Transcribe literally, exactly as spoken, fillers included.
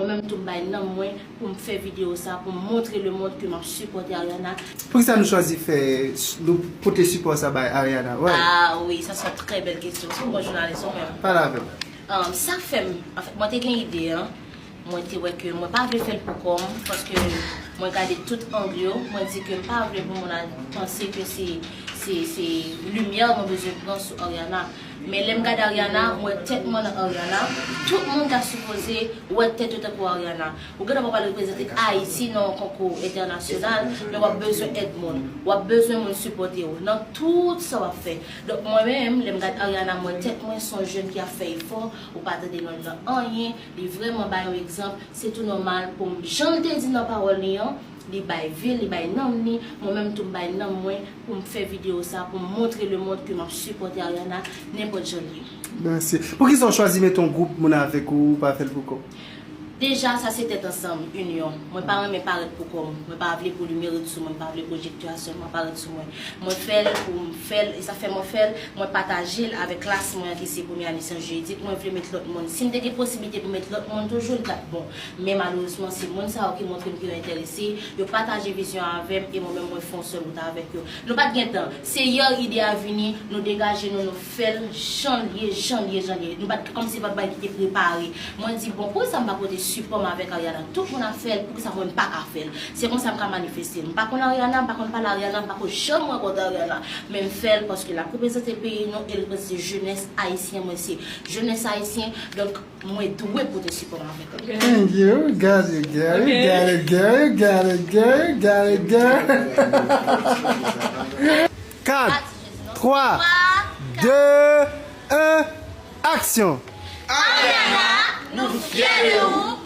Mwen menm tou m bay nanm mwen pou m fè videyo sa, pou m montre lemonn ke m ap sipòte Ariana. Poukisa nou chwazi fè, nou pote sipò sa bay Ariana? Why? Ah wi, sa se yon trè bèl kesyon. Se yon bon jounalis ou menm. Pale avè m. Um, sa fè m, anfèt, mwen te gen ide an. Mwen te wè ke mwen pa vle fè l pou kò m, paske mwen gade tout ang yo, mwen di ke m pa vle pou moun al panse ke se, se, se limyè mwen bezwen pran sou Ariana. Men lè m gade Ariana, m wè tèt mwen nan Ariana. Tout moun ta sipoze wè tèt yo tankou Ariana. Ou gentan pral reprezante Ayiti nan yon konkou entènasyonal, men w ap bezwen èd moun. W ap bezwen moun sipòte w nan tout sa w ap fè. Donk mwen menm, lè m gade Ariana, m wè tèt mwen se yon jèn ki ap fè efò, ou pa tande non l nan anyen, li vrèman bay yon egzanp, se tou nòmal pou m, jan l te di nan pawòl li an, li bay vi l, li bay nanm li, mwen menm tou m bay nanm mwen pou m fè videyo sa, pou m montre lemonn ke m ap sipòte Ariana nenpòt jan l ye. Mèsi. Poukisa w chwazi mete yon gwoup moun avèk ou, ou pa fè l pou kò w? Deja, sa se tèt ansanm, inyon. Mwen pa renmen parèt pou kò m. Mwen pa vle pou limyè ret sou mwen, m pa vle pwojektè a sèlman parèt sou mwen. Mwen fè l pou m fè l, e sa fè mwen fè l, mwen pataje l avèk klas mwen an ki se premye ane syans jiridik. Mwen vle met lòt moun. Si m te gen posiblite pou met lòt moun toujou, li t ap bon. Men malerezman, se moun sa yo ki montre m ke yo enterese, yo pataje vizyon avè m, e mwen menm mwen fè yon sèl wout avèk yo. Nou pa t gen tan. Se yè ide a vini, nou degaje nou, nou fè l jan l ye, jan l ye, jan l ye. Nou pa t, kòmsi se pa t bagay ki te prepare. Mwen di, bon, poukisa m pa pote sipò m avèk Ariana? Tout moun ap fè l, poukisa mwen m pa ka fè l? Se konsa m ka manifeste. M pa konn Ariana, m pa konn pale Ariana, m pa ko janm rankontre Ariana. Men m fè l paske l ap reprezante peyi nou, e l reprezante jenès ayisyen. Mwen se jenès ayisyen, donk mwen dwe pote sipò m avèk li. Thank you. Got it, got it, got it, got it, got it, got it, got it, got it. Kat, twa, de, en, aksyon. Ariana, nou fyè de ou.